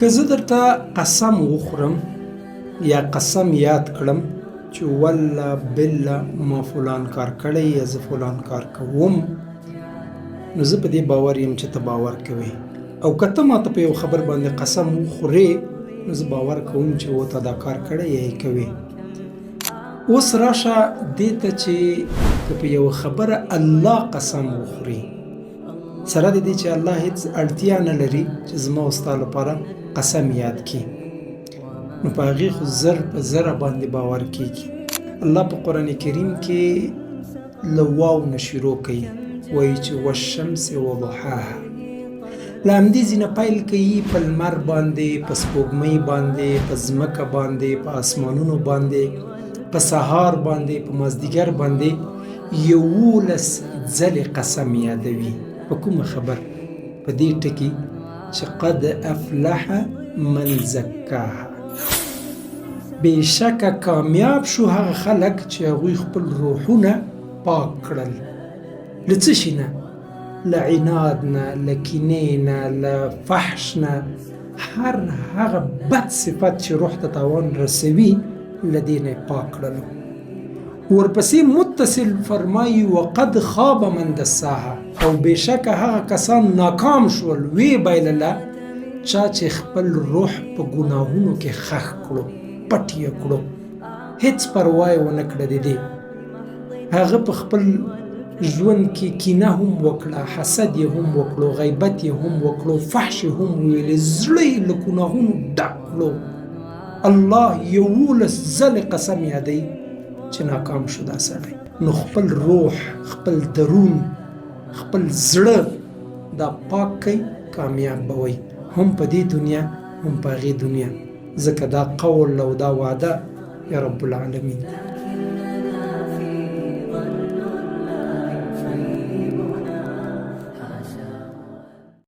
که زه درته قسم وخورم یا قسم یاد کړم چې والله بالله ما فلان کار کړی یا زه فلان کار کوم، نو زه په دې باور یم چې ته باور کوې، او که ته ماته په یو خبر باندې قسم وخورې نو زه باور کوم چې و تا دا کار کړی یا یې کوې. اوس راشه دې ته چې که په یوه خبره الله قسم وخوري، سره د دې چې الله هیڅ اړتیا نه لري چې زما او ستا لپاره قسم یاد کړي، نو په هغې خو 1000% باندې باور کیږي. الله په قرآن کریم کې له واو نه شروع کوي، وایي چې والشمس وضحاها، له همدې ځای نه پیل کوي، په لمر باندې، په سپوږمۍ باندې، په ځمکه باندې، په اسمانونو باندې، په سهار باندې، په مازدیګر باندې 11 ځلې قسم یادوي. په کومه خبر؟ په دې ټکي چې قد افلح من زکاها، بېشکه کامیاب شو هغه خلک چې هغوی خپل روحونه پاک کړل. له څه شي نه؟ له عناد نه، له کینې نه، له فحش نه، هر هغه بد صفت چې روح ته تاوان رسوي له دې نه پاک کړلو. ورپسې متصل فرمایي وقد خاب من دساها، او بېشکه هغه کسان ناکام شول، ویې بایلله چا چې خپل روح په ګناهونو کې خښ کړو، پټ یې کړو، هیڅ پروا یې ونه کړه د دې. هغه په خپل ژوند کې کینه هم وکړه، حسد یې هم وکړو، غیبت یې هم وکړو، فحش یې هم وویلې، زړه یې له ګناهونو ډک کړو. الله 11 ځلې قسم یادوي چې ناکام شو دا سړی. نو خپل روح، خپل درون، خپل زړه دا پاک کړئ، کامیاب به وئ، هم په دې دنیا هم په هغې دنیا، ځکه دا قول او دا وعده یا رب العالمین ده.